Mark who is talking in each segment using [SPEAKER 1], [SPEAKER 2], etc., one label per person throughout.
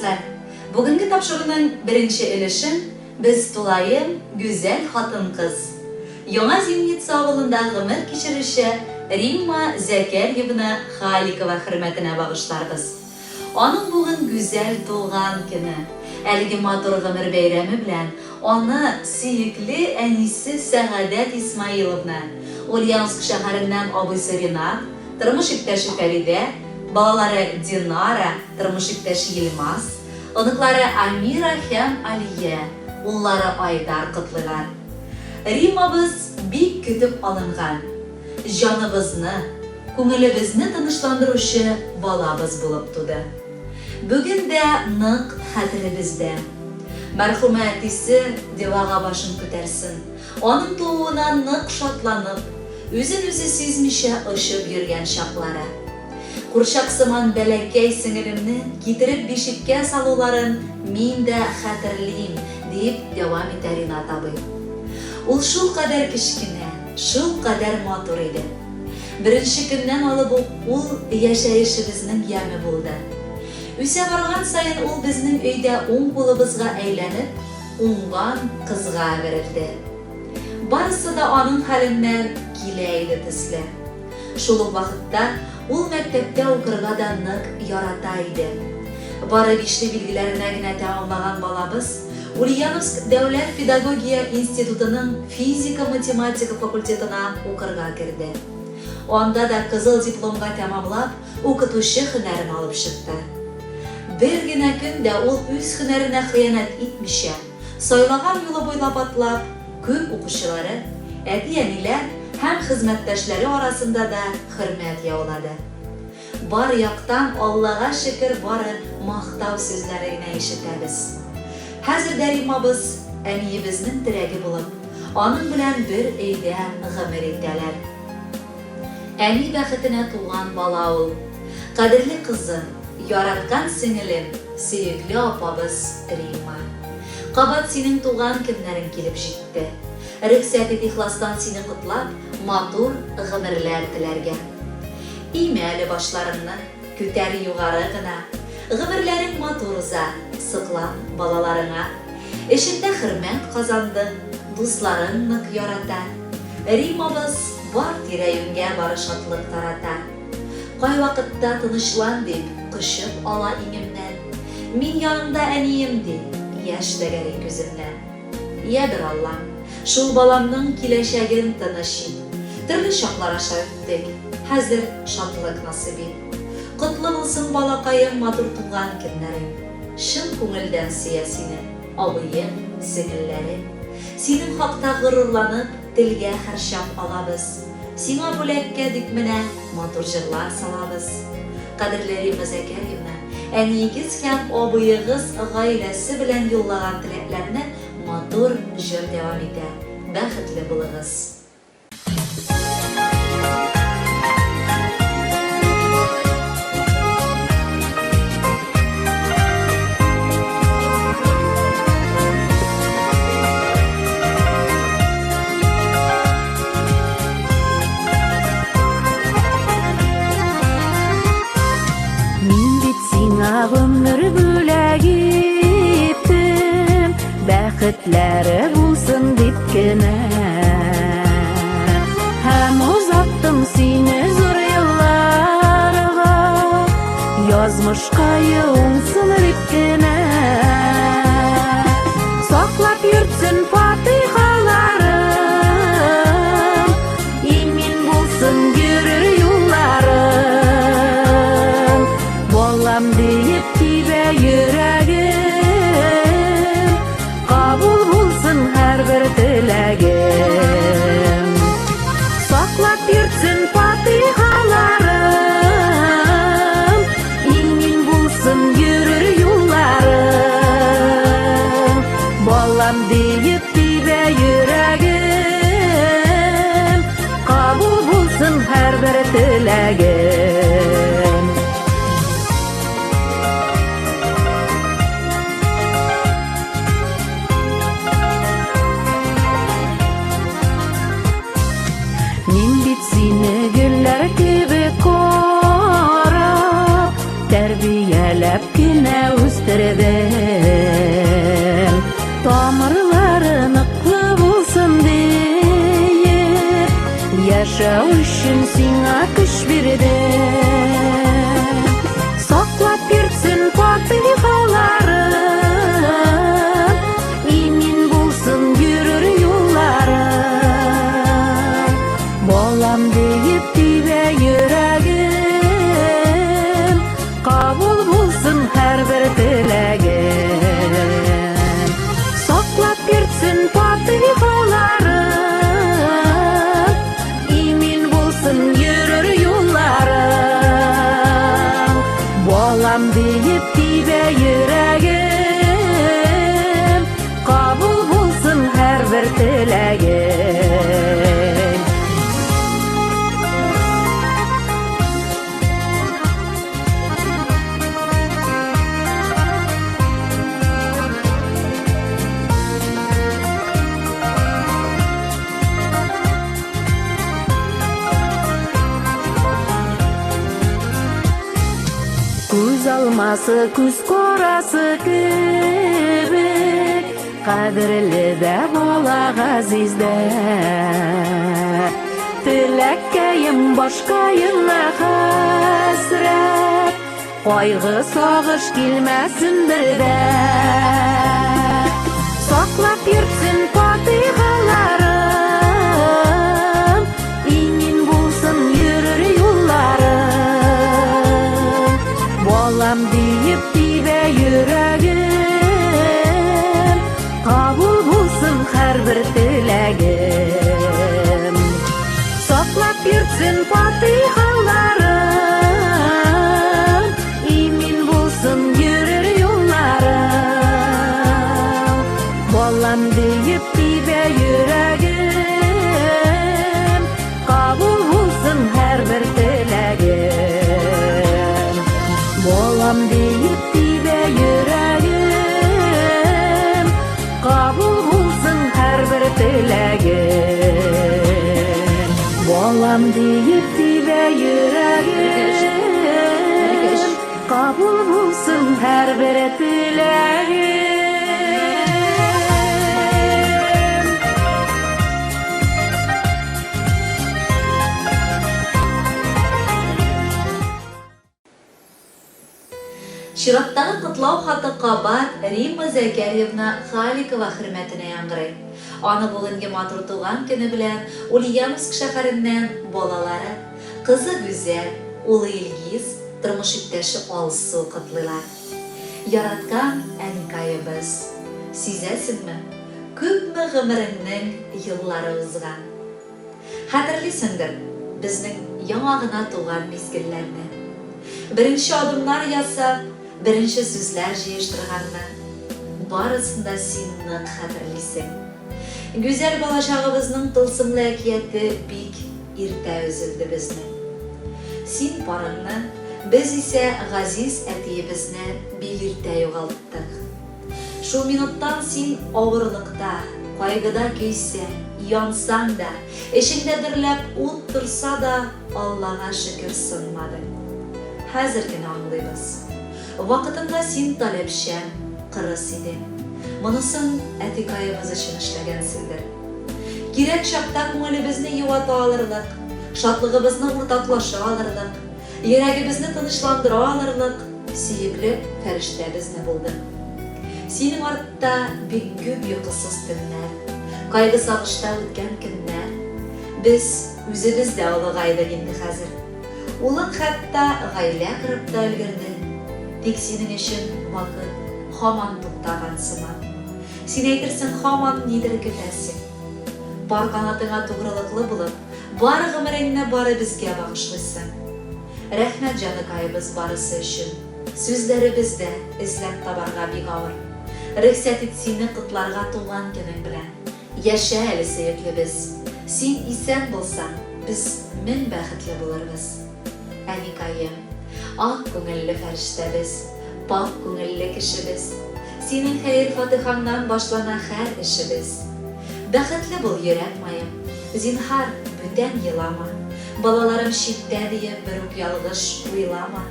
[SPEAKER 1] Дуслар, бүгенге тапшыруның беренче өлешен без тулаем гүзәл хатын-кыз, Яңа Зимница авылында гомер кичерүче Римма Зәкәрьевна Халикова хөрмәтенә багышларбыз. Аның бүген гүзәл туган көне. Әлеге матур гомер бәйрәме белән аны сөекле әнисе Сәгадәт Исмаиловна, Ульяновск шәһәреннән абыйсы Ринат, тормыш иптәше Фәридә, балалары Динара, тормыш иптәше Елмаз, оныклары Амира һәм Алия, уллары Айдар котлыйлар. Риммабыз бик көтеп алынган, җаныбызны, күңелебезне тынычландыручы балабыз булып туды. Бүген дә нык хәтеребездә. Мәрхүмә әтисе дивага башын күтәрсен, аның тууына нык шатланып, үзен-үзе сизмичә очып йөргән чаклары. Курчак сыман бәләкәй сеңелемне китереп бишеккә салуларын мин дә хәтерлим, дип дәвам итә Ринат абый. Ул шулкадәр кечкенә, шулкадәр матур иде. Беренче көннән алып ук ул яшәешебезнең яме булды. Үсә барган саен ул безнең өйдә уң кулыбызга әйләнеп, уңган кызга әверелде. Барысы да аның хәленнән килә иде төсле. Шул ук вакытта ул мәктәптә укырга да нык ярата иде. Бары бишле билгеләренә генә тәмамлаган балабыз Ульяновск дәүләт педагогия институтының физика-математика факультетына укырга керде. Анда да кызыл дипломга тәмамлап, укытучы һөнәрен алып чыкты. Бер генә көн дә ул үз һөнәренә хыянәт итмичә, сайлаган юлы буйлап атлап, күп укучылары, әти-әниләр һәм хезмәттәшләре арасында да хөрмәт яулады. Бар яктан, Аллага шөкер, бары мактау сүзләре генә ишетәбез. Хәзер дә Риммабыз әниебезнең терәге булып, аның белән бер өйдә гомер итәләр. Әни бәхетенә туган бала ул. Кадерле кызым, яраткан сеңелем, сөекле апабыз Римма. Кабат синең туган көннәрең килеп җитте. Рөхсәт ит ихластан сине котлап, матур гомерләр теләргә. Имә әле башларыңны, күтәр югары гына. Гомерләрең матур уза, соклан балаларыңа. Эшеңдә хөрмәт казандың, дусларың нык ярата. Риммабыз бар тирә-юньгә бары шатлык тарата. Кайвакытта тынычлан дип, кочып ала иңемнән. Мин яныңда, әнием, ди, яшь тәгәри күземнән. Йә бер Аллам, шул баламның киләчәген тыныч ит. Төрле чаклар аша үттек, хәзер шатлык насыйп ит. Котлы булсын, балакаем, матур туган көннәрең. Чын күңелдән сөя сине абыең, сеңелләрең. Синең хакта горурланып, телгә һәрчак алабыз. Сиңа бүләккә дип менә матур җырлар салабыз. Кадерле Римма Зәкәрьевна, әниегез һәм абыегыз гаиләсе белән юллаган теләкләрне матур җыр дәвам итә. Бәхетле булыгыз!
[SPEAKER 2] Мин бит сиңа гомер бүләк иттем, бәхетләре булсын дип кенә. Һәм озаттым сине зур елларга, язмышка уңсын дип кенә. Саклап йөртсен фатихаларым, имин булсын йөрер юлларым. Балам диеп тибә йөрәгем, кабул булсын һәрбер теләгем. Саклап йөртсен фатихаларым, имин булсын йөрер юлларым. үстердем. Тамырлары ныклы булсын диеп, яшәү өчен сиңа көч бирдем. Саклап йөртсен фатихаларын, имин булсын йөрер юллары. Балам диеп тибә йөрәгем, кабул булсын һәрбер теләгем. Саклап йөртсен фатихаларын, имин булсын йөрер юлларың. Балам диеп тибә йөрәгем, кабул булсын һәрбер теләгем. Күз алмасы, күз карасы кебек, кадерле дә бала газиз дә. Теләккәем, башкаема хәсрәт, кайгы сагыш килмәсен бер дә. Саклап йөртсен фатихаларын, имин булсын йөрер юллары. Балам диеп тибә йөрәгем, кабул булсын һәрбер теләгем. Саклап йөртсен фатихаларын, имин булсын йөрер юллары. Балам диеп тибә йөрәгем, кабул булсын һәрбер теләгем. Балам диеп тибә йөрәгем, кабул булсын һәрбер теләгем. Балам диеп тибә йөрәгем, кабул булсын һәрбер теләгем.
[SPEAKER 1] Чираттагы котлау хаты кабат Римма Зәкәрьевна Халикова хөрмәтенә яңгырый. Аны бүгенге матур туган көне белән Ульяновск шәһәреннән балалары, кызы Гүзәл, улы Илгиз, тормыш иптәше Алсу котлыйлар. Яраткан әнкаебыз! Сизәсеңме, күпме гомереңнең еллары узган. Хәтерлисеңдер, безнең яңа гына туган мизгелләрне. Беренче адымнар ясап, беренче сүзләр җыештырганны. Барысын да син нык хәтерлисең. Гүзәл балачагыбызның тылсымлы әкияте бик иртә өзелде безнең. Син парыңны, без исә газиз әтиебезне бик иртә югалттык. Шул минуттан син авырлыкта, кайгыда көйсәң, янсаң да, эчеңдә дөрләп ут торса да, Аллага шөкер сынмадың. Хәзер генә аңлыйбыз. Вакытында син таләпчән, кырыс идең. Монысын әтикаебыз өчен эшләгәнсеңдер. Кирәк чакта күңелебезне юата алырлык, шатлыгыбызны уртаклаша алырлык, Йөрәгебезне тынычландыра алырлык сөекле фәрештәбезне булдың. Синең артта бик күп йокысыз төннәр, кайгы-сагышта үткән көннәр. Без үзебез дә олыгайдык инде хәзер. Улың хәтта гаилә корып та өлгерде. Тик синең өчен вакыт һаман туктаган сыман. Син әйтерсең һаман нидер көтәсең. Пар канатыңа тугрылыклы булып, Бар гомереңне бары безгә багышлыйсың. Рәхмәт җаныкаебыз барысы өчен. Сүзләребез дә эзләп табарга бик авыр. Рөхсәт ит сине котларга туган көнең белән. Яшә әле сөеклебез. Син исән булсаң, без мең бәхетле булырбыз. Әникаем, ак күңелле фәрештәбез, пакь күңелле кешебез. Синең хәер-фатыйхаңнан башлана һәр эшебез. Бәхетле бул, йөрәк маем. Зинһар, бүтән елама. Балаларым читтә диеп берүк ялгыш уйлама.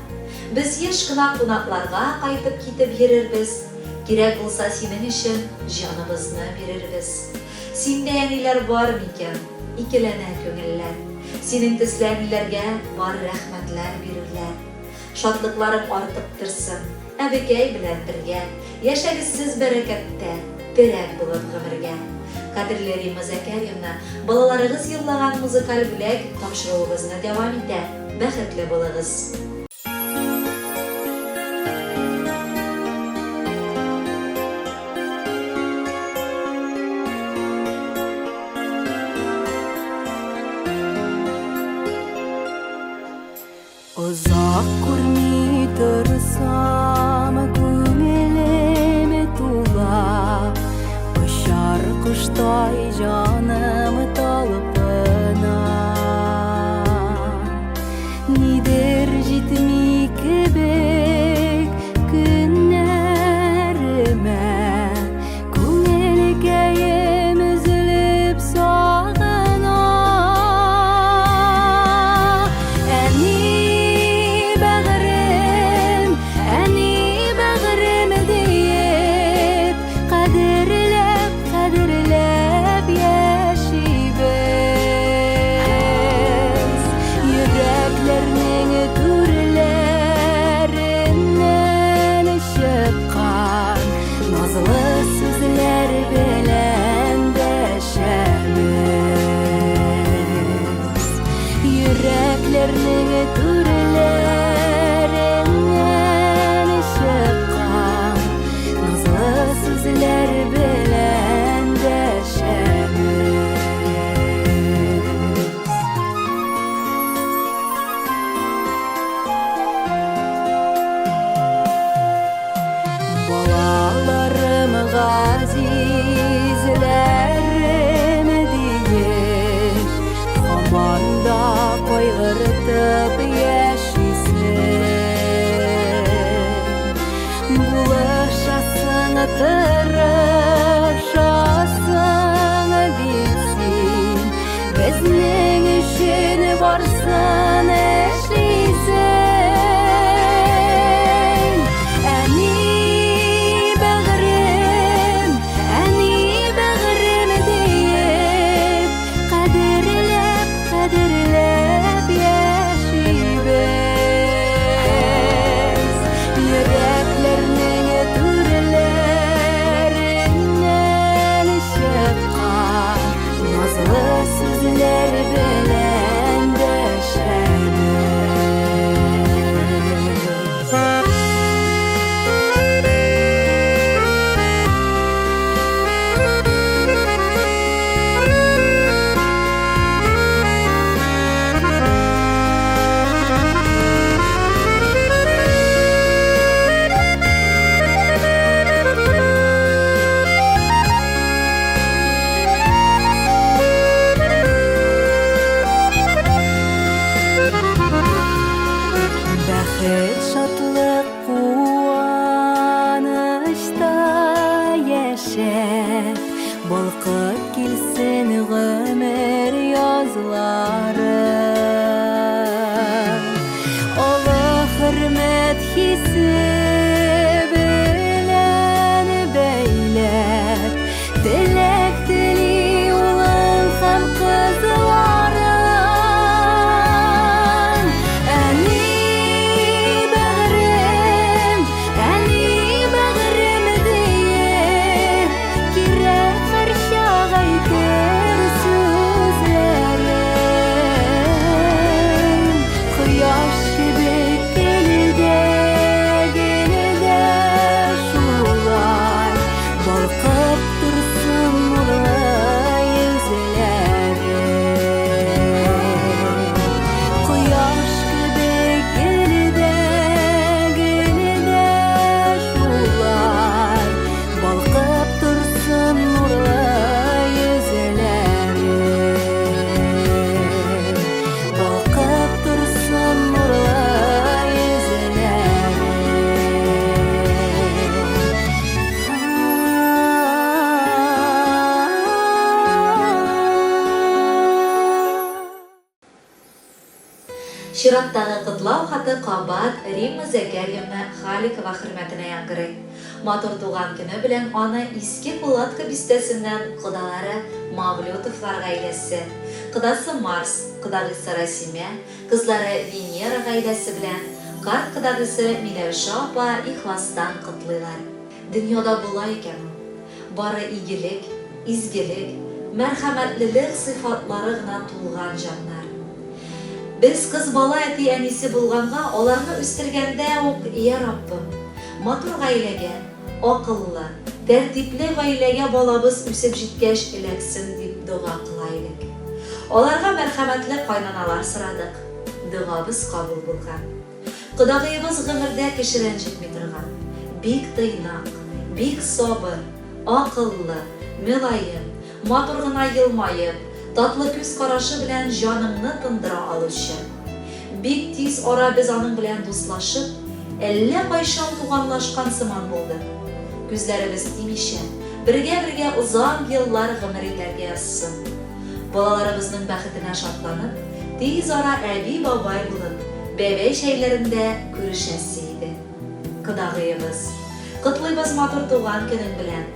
[SPEAKER 1] Без еш кына кунакларга кайтып китеп йөрербез, кирәк булса синең өчен җаныбызны бирербез. Синдә әниләр бар микән? Икеләнә күңелләр. Синең төсле әниләргә бар рәхмәтләр бирерләр. Шатлыкларың артып торсын, әбекәй белән бергә яшәгез сез бәрәкәттә, терәк булып гомергә. Кадерле Римма Зәкәрьевна, балаларыгыз юллаган музыкаль бүләк тапшыруыбызны дәвам итә. Бәхетле булыгыз!
[SPEAKER 2] Озак күрми торсам, күңелем тула, Очар коштай җаным талпына. Нидер җитми кебек көннәремә, Күңелкәем өзелеп сагына. Әни бәгърем, әни бәгърем диеп, кадерләп, кадерләп яшибез. Йөрәкләрнең түрләреннән чыккан Назлы сүзләр белән дәшәбез. Йөрәкләрнең түрләреннән чыккан Назлы сүзләр белән дәшәбез. Балаларым газизләрем диеш, һаман да кайгыртып яшисең. Булышасың, тырышасың бит син, безнең өчен барсын эшлисең. Әни бәгърем, әни бәгърем диеп, кадерләп, кадерләп яшибез. Йөрәкләрнең түрләреннән чыккан назлы сүзләр белән дәшәбез. Бәхет, шатлык, куанычта яшәп, балкып килсен гомер язлары. Олы хөрмәт хисе белән бәйләп, теләк тели улың һәм кызларың. Әни бәгърем, әни бәгърем диеп, кирәк һәрчак әйтер сүзләрең.
[SPEAKER 1] Чираттагы котлау хаты кабат Римма Зәкәрьевна Халикова хөрмәтенә яңгырый. Матур туган көне белән аны Иске Кулатка бистәсеннән кодалары Мавлютовлар гаиләсе, кодасы Марс, кодагыйсы Расимә, кызлары Венера гаиләсе белән, карт кодагыйсы Миләүшә апа ихластан котлыйлар. Дөньяда болай икән ул. Бары игелек, изгелек, мәрхәмәтлелек сыйфатлары гына тулган җаннар. Без кыз бала әти-әнисе булганга, аларны үстергәндә үк, Йа Раббым, матур гаиләгә, акыллы, тәртипле гаиләгә балабыз үсеп җиткәч эләксен дип дога кыла идек. Аларга мәрхәмәтле кайнаналар сорадык, догабыз кабул булган. Кодагыебыз гомердә кеше рәнҗетми торган, бик тыйнак, бик сабыр, акыллы, мөлаем, матур гына елмаеп, татлы күз карашы белән җаныңны тындыра алучы. Бик тиз ара без аның белән дуслашып, әллә кайчан туганлашкан сыман булдык. Күзләребез тимичә, бергә-бергә озак еллар гомер итәргә язсын. Балаларыбызның бәхетенә шатланып, тиз ара әби-бабай булып, бәбәй чәйләрендә күрешәсе иде. Кодагыебыз, котлыйбыз матур туган көнең белән!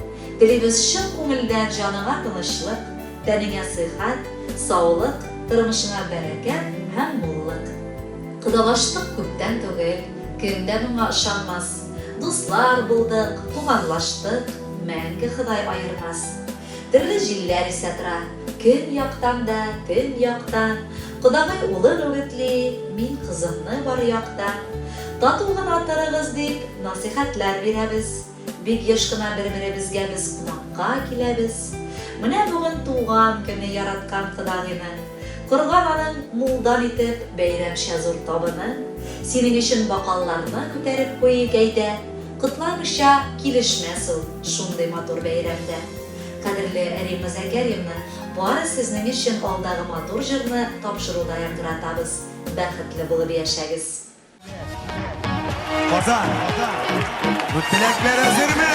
[SPEAKER 1] Телибез чын күңелдән җаныңа тынычлык, тәнеңә сыйхәт, саулык, тормышыңа бәрәкәт һәм муллык. Кодалаштык күптән түгел, кем дә моңа ышанмас. Дуслар булдык, туганлаштык, мәңге Ходай аермас. Төрле җилләр исә тора, көньяктан да, төньяктан. Кодагый улын үгетли, мин кызымны бар яктан. Тату гына торыгыз дип, насыйхәтләр бирәбез. Бик еш кына бер-беребезгә без кунакка киләбез. Менә бүген туган көне яраткан кодагыйның. Корган аның мулдан итеп бәйрәмчә зур табыны. Синең өчен бокалларны күтәреп куйыйк әйдә. Котламыйча килешмәс ул шундый матур бәйрәмдә. Кадерле Римма Зәкәрьевна, бары сезнең өчен алдагы матур җырны тапшыруда яңгыратабыз. Бәхетле булып яшәгез!
[SPEAKER 3] Казан, бу теләкләр әзерме?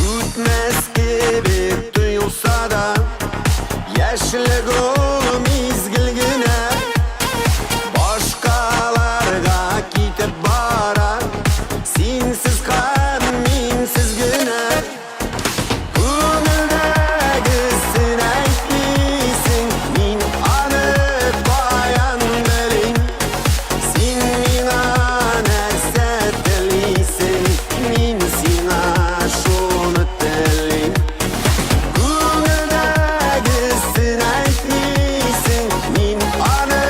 [SPEAKER 3] Үтмәс кебек тоелса да, Яшьлек ул мизгел генә. Башкаларга китеп бара, Синсез һәм минсез генә. Күңелдәгесен әйтмисең, мин аны каян белим? Син миңа нәрсә телисең, мин сиңа шуны телим. Күңелдәгесен әйтмисең, мин аны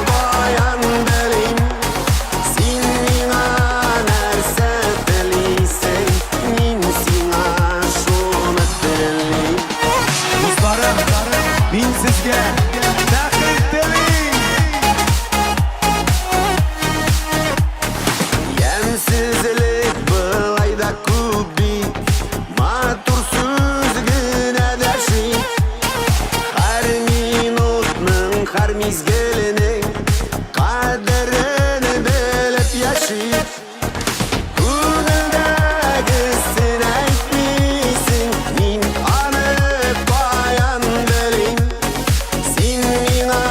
[SPEAKER 3] каян белим? Син миңа нәрсә телисең, мин сиңа шуны телим. Дусларым, мин сезгә бәхет телим! Ямьсезлек болай да күп бит, матур сүз генә дәшми. Һәр минутның, һәр мизгеленең Кадерен белеп яшик. Күңелдәгесен әйтмисең, мин аны каян белим? Син миңа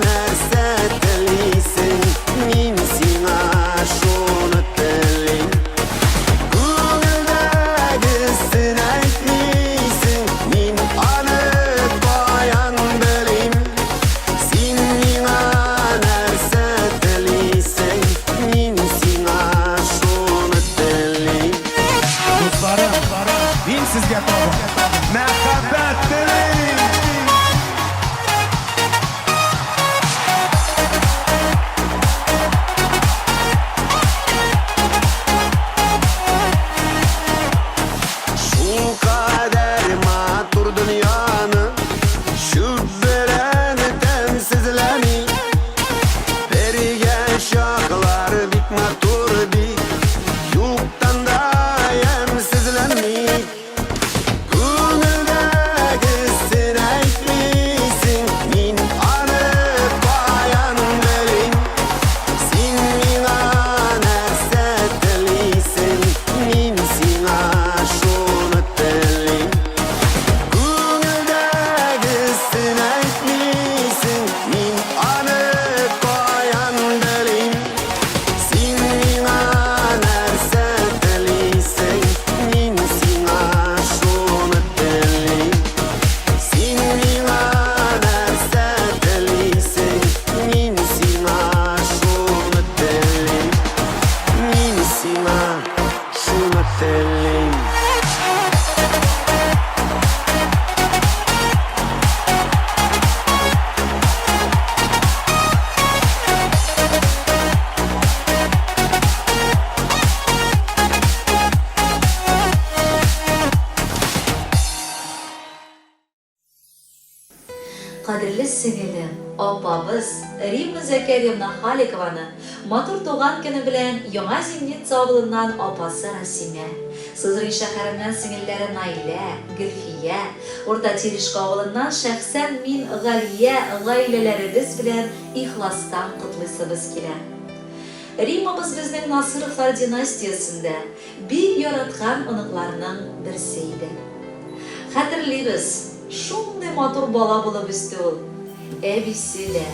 [SPEAKER 3] нәрсә телисең, мин сиңа шуны телим. Күңелдәгесен әйтмисең, мин аны каян белим? Син миңа нәрсә телисең, мин сиңа шуны телим. Дусларым, мин сезгә тагын мәхәббәт телим! Шулкадәр матур дөньяны Чүп белән тәмсезләми. Бергә чаклар бик матур бит, Юктан да ямьсезләнми. Күңелдәгесен
[SPEAKER 1] Кадерле сеңелем, апабыз Римма Зәкәрьевна Халикованы матур туган көне белән Яңа Зимница авылыннан апасы Расимә, Сызрань шәһәреннән сеңелләре Наилә, Гөлфия, Урта Терешка авылыннан шәхсән мин Галия гаиләләребез белән ихластан котлыйсыбыз килә. Риммабыз безнең Насыровлар династиясендә бик яраткан оныкларның берсе иде. Хәтерлибез, шундый матур бала булып үсте ул. Әбисе дә,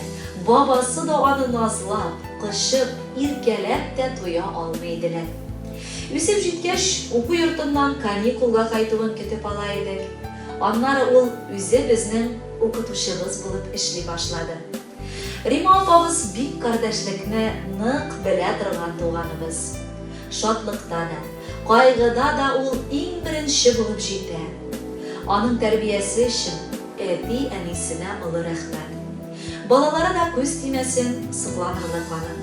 [SPEAKER 1] бабасы да аны назлап, кочып, иркәләп тә туя алмый иделәр. Үсеп җиткәч, уку йортыннан каникулга кайтуын көтеп ала идек. Аннары ул үзе безнең укытучыбыз булып эшли башлады. Рима апабыз бик кардәшлекне нык белә торган туганыбыз. Шатлыкта да, кайгыда да ул иң беренче булып җитә. Аның тәрбиясе өчен әти-әнисенә олы рәхмәт. Балалары да күз тимәсен, сокланырлык аның.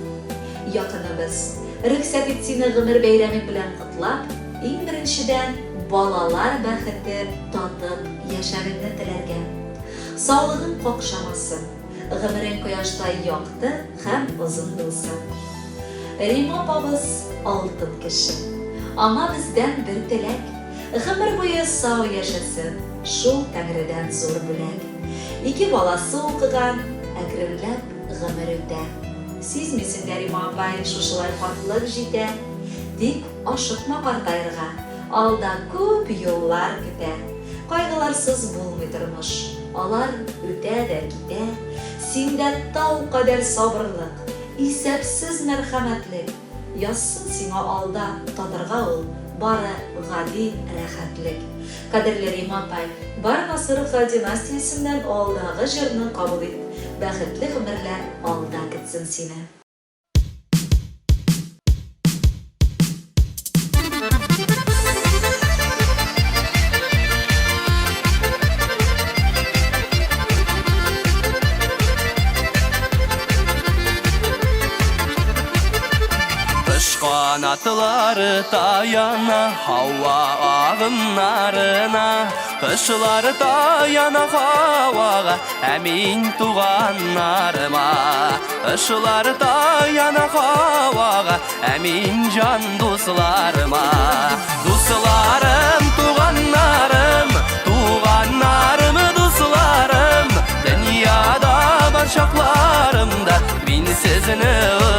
[SPEAKER 1] Якыныбыз, рөхсәт ит сине гомер бәйрәмең белән котлап, иң беренчедән, балалар бәхете татып яшәвеңне теләргә. Саулыгың какшамасын, гомерең кояштай якты һәм озын булсын. Рима апабыз алтын кеше. Аңа бездән бер теләк, гомер буе сау яшәсен, шул Тәңредән зур бүләк. Ике баласы укыган, әкренләп гомер үтә. Сизмисең дә, Рима апай, шушылай картлык җитә. Тик ашыкма картаерга, алда күп юллар көтә. Кайгыларсыз булмый тормыш, алар үтә дә китә. Синдә тау кадәр сабырлык, исәпсез мәрхәмәтлек. Язсын сиңа алда татырга ул бары гади рәхәтлек. Кадерле Рима апай, бар Насыровлар династиясеннән алдагы җырны кабул ит. Бәхетле гомерләр алда көтсен сине.
[SPEAKER 4] Канатлары таяна һава агымнарына, Кышлар таяна һавага, ә мин туганнарыма. Кышлар таяна һавага, ә мин җан дусларыма. Дусларым, туганнарым, туганнарым, дусларым, дөньяда бар чакларымда мин сезне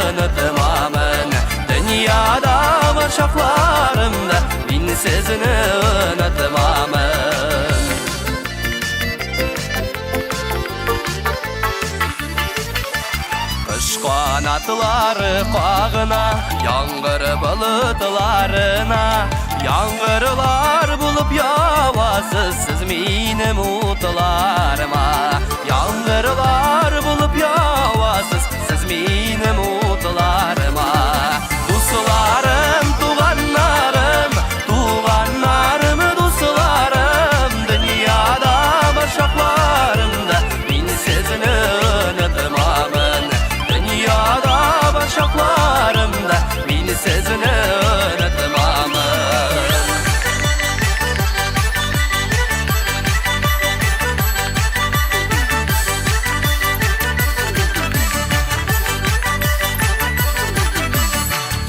[SPEAKER 4] онытмамын. Дөньяда бар чакларымда мин сезне онытмамын. Кыш канатлары кагына, яңгыр болытларына, яңгырлар булып явасыз сез минем утларыма. Яңгырлар булып явасыз сез минем утларыма. Дусларым, туганнарым, туганнарым, дусларым, дөньяда бар чакларымда мин сезне онытмамын. Дөньяда бар чакларымда мин сезне онытмамын.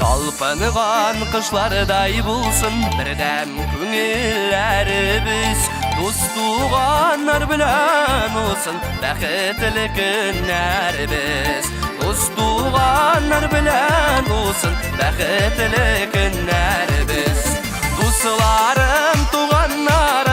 [SPEAKER 4] Талпынган кышлардай булсын бердәм күңелләребез, дус туганнар белән узсын бәхетле көннәребез. Дус туганнар белән узсын бәхетле көннәребез. Дусларым, туганнарым.